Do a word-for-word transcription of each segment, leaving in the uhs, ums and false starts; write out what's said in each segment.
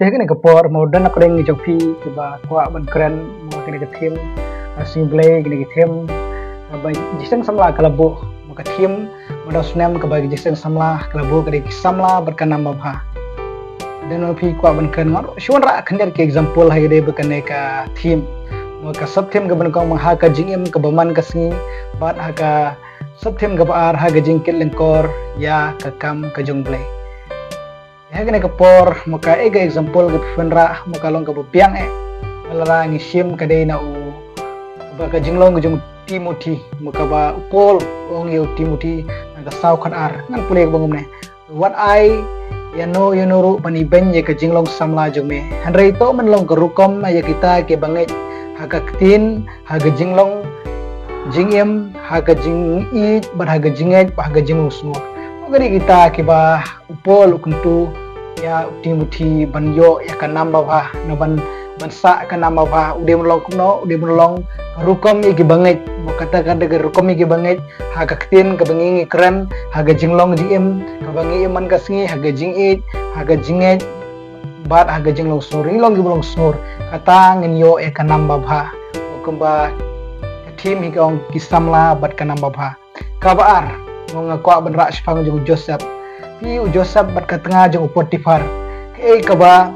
Te kane ka por mo don na pdeng jong phi kiba kwah ban kren mo kane ka theme. Sing Blei kane ka theme ba jiseng samla ka la buh mo ka theme mo da snem kaba jiseng samla ka la buh ka dei ki samla bad ka nam babha. Don na phi kwah ban kren ngan shuwa ra khyndiat ki example ha ka dei ba kane ka theme. Mo ka sub theme kaba nyngkong mo ha ka jingim kaba man ka sngi bad ha ka sub theme kaba ar ha ka jingkit lyngkor ïa ka kam ka jong Blei. Ha kane ka por mo ka e ka example ka pynra mo ka long kaba biang eh. Lada ngi shim ka dei na u ba ka jinglong ka jong Timothy mo kaba u Paul u ong ïa u Timothy na ka saw khat ar ngan pule kaba ngumne. Wat ai ïa no ïa no ruh ban ibeiñ ïa ka jinglong samla jong me. Hynrei to men long ka rukom ïa kita kiba ngeit ha ka ktien ha ka jinglong jingim ha ka jingïeit bad ha ka jingngeit bad ha ka jinglong sngur. Mo ka dei kita kiba u Paul u kyntu ïa u Timothy ban ïoh ïa ka nam babha na ban ban sah ka nam babha u dei ban long kumno u dei ban long rukom ïa kiba ngeit. Mo kata ka dei ka rukom ïa kiba ngeit ha ka ktien kaba ngi ngi kren ha ka jinglong jingim kaba ngi im man ka sngi ha ka jingïeit ha ka jingngeit bad ha ka jinglong sngur ngi long kiba long sngur kata ngin ïoh ïa ka nam babha. Mo kumba ka theme hi ka ong ki samla bad ka nam babha. Kaba ar mo nga kwah ban rah shaphang jong u Joseph. Phi u Joseph bad ka tnga jong u Potiphar. Kaei kaba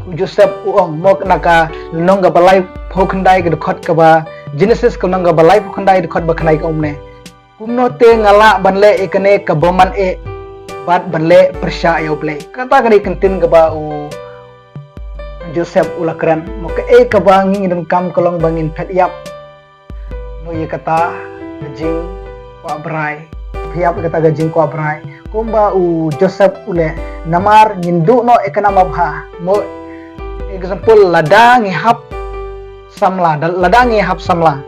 u Joseph u ong mo na ka lynnong kaba laiphew khyndai ka dkhot kaba Genesis ka lynnong kaba laiphew khyndai dkhot ba khyndai ka ong ne. Kumno te nga lah ban leh ïa kane kaba man eh bad ban leh pyrshah ïa u Blei. Kata ka dei ka ktien kaba u Joseph u la kren mo kaei kaba ngi ngi donkam ka long ba ngin phet ïap. Mo ïa kata ka jingkwah brai. Phet ïap ïa kata ka jingkwah brai. Kumba u Joseph u leh namar ngin duh noh ïa ka nam babha. Mo example lada ngi hap samla lada ngi hap samla.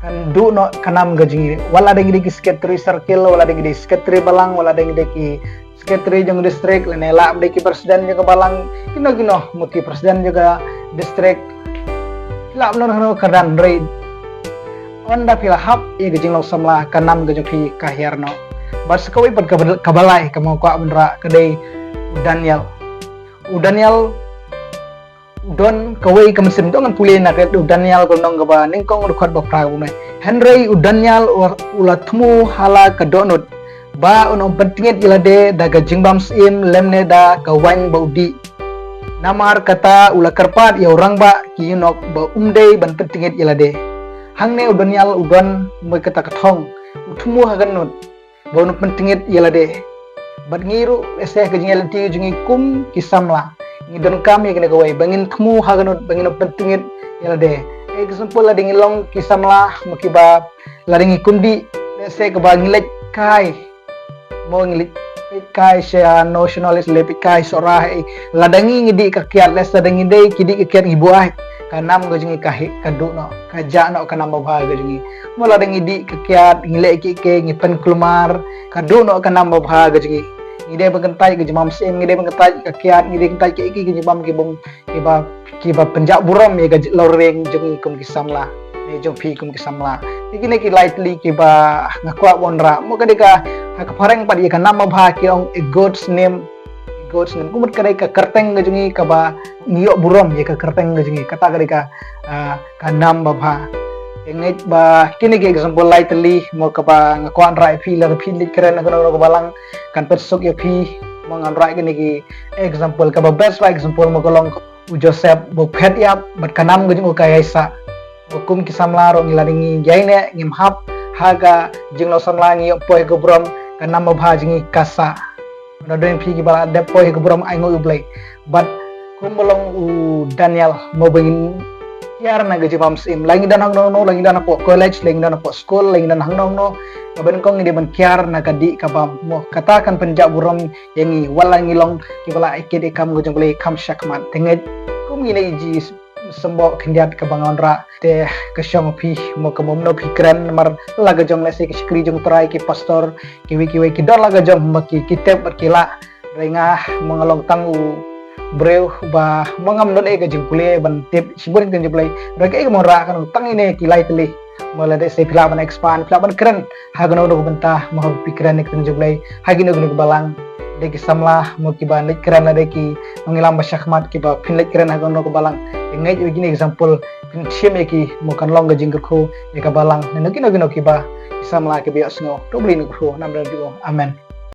Kan duh noh ka nam ka jong ngi wat la dang ngi dei ki secretary circle wat la dang ngi dei secretary balang wat la dang ngi dei ki secretary jong district lane lah dei ki president jong ka balang kino kino mo ki president jong ka district. Lah noh noh ka dan rei. Ynda phi la hap ïa ka jinglong samla ka nam ka jong phi ka hiar noh. Bad sa kawei pat ka balai ka mo kwah ban rah ka dei u Daniel. U Daniel u don kawei ka mynsiem dang ngan pule na ka u Daniel ka nong kaba nyngkong u dkhot ba phra u ne. Hynrei u Daniel u la thmu ha la ka dohnud ba un ym pyntngit ïa lade da ka jingbam syiem lymne da ka waiñ ba u dih. Namar kata u la kyrpad ïa u rangbah ki ïunok ba um dei ban pyntngit ïa lade. Hangne u Daniel u don mo kata ka thong u thmu ha ka nud ba un pyntngit ïa lade. Bad ngi ruh ese ka jingïaid lynti jong ngi kum ki samla ngi donkam ïa kane kawei ba ngin thmu ha ka nud ba ngin pyntngit ïa lade. Example lada ngi long ki samla mo kiba lada ngi kum dih ese kaba ngi leit kai mo ngi leit kai sha nationalist leit kai sha rah. Lada ngi ngi dih ka kiad lada ngi dei ki dih ka kiad ngi buai ka nam ka jong ngi ka hi ka duh noh ka jah noh ka nam babha ka jong ngi. Mo lada ngi dih ka kiad ngi leh ki ke ngi pynkulmar ka duh noh ka nam babha ka jong ngi. Ngi dei ban kyntait ka jingbam syiem ngi dei ban kyntait ka kiad ngi dei kyntait ki ki jingbam ki bum kiba kiba pynjah burom ïa ka loreng jong ngi kum ki samla. Ïa jong phi kum ki samla ïa kine ki lai tylli kiba nga kwah ban rah mo ka dei ka ha ka phareng pat ïa ka nam babha ki ong a God's name. God's name kumut ka dei ka kyrteng ka jong ngi kaba ngi ïoh burom ïa ka kyrteng ka jong ngi kata ka dei ka ka nam babha. Ngeit ba kine ki example lai tylli mo kaba nga kwah rah ïa phi lada phi leit kren na kano kano ka balang kan pynsuk ïa phi mo ngan rah kine ki example kaba best ba example mo ka long u Joseph ba phet ïap bad ka nam ka jong u ka ïaisah. Ba kum ki samla ruh ngi lada ngi ïaineh ngim hap ha ka jinglong samla ngi ïoh poi ka burom ka nam babha jong ngi ka sah. Nga don phi kiba la dep poi ka burom ai ngi u Blei. Bad kum ba long u Daniel mo ba ngin kiar na ka jingbam syiem la ngi don hangno hangno la ngi don hapoh college la ngi don hapoh school la ngi don hangno hangno. Ka ban kong ngi dei ban kiar na ka dih ka bam mo kata kan pynjah burom ïa ngi wat la ngi long kiba la ai kit ïa kam ka jong U Blei kham shakhmat. Te ngeit kum ngi ne i ji symboh khyndiat kaba ngan rah te ka shong phi mo ka mom no phi kren namar la ka jong lehse ka shakri jong Trai ki pastor kiwei kiwei ki don la ka jong mo ki ki tep bad ki lah. Hynrei nga mo nga long tang u briew ba mo ngam don ei ka jingpule ban tip shibun ka jingpule. Hynrei ka ei ka mo rah ka nong tang ine ki lai tylli. Mo la dei se phi lah ban expand phi lah ban kren ha kano kano ka bynta mo ha phi kren ine ka jingpule ha kino kino ka balang. Lada ki samla mo kiba leit kren, lada ki nongïalam ba shakhmat kiba phin leit kren ha kano ka balang, ngeit ïa kine example phin shim ïa ki, mo kan long ka jingkyrkhu ïa ka balang, ne kino kino kiba ki samla kiba ïohsngew. To U Blei un kyrkhu. Namar U Blei. Amen.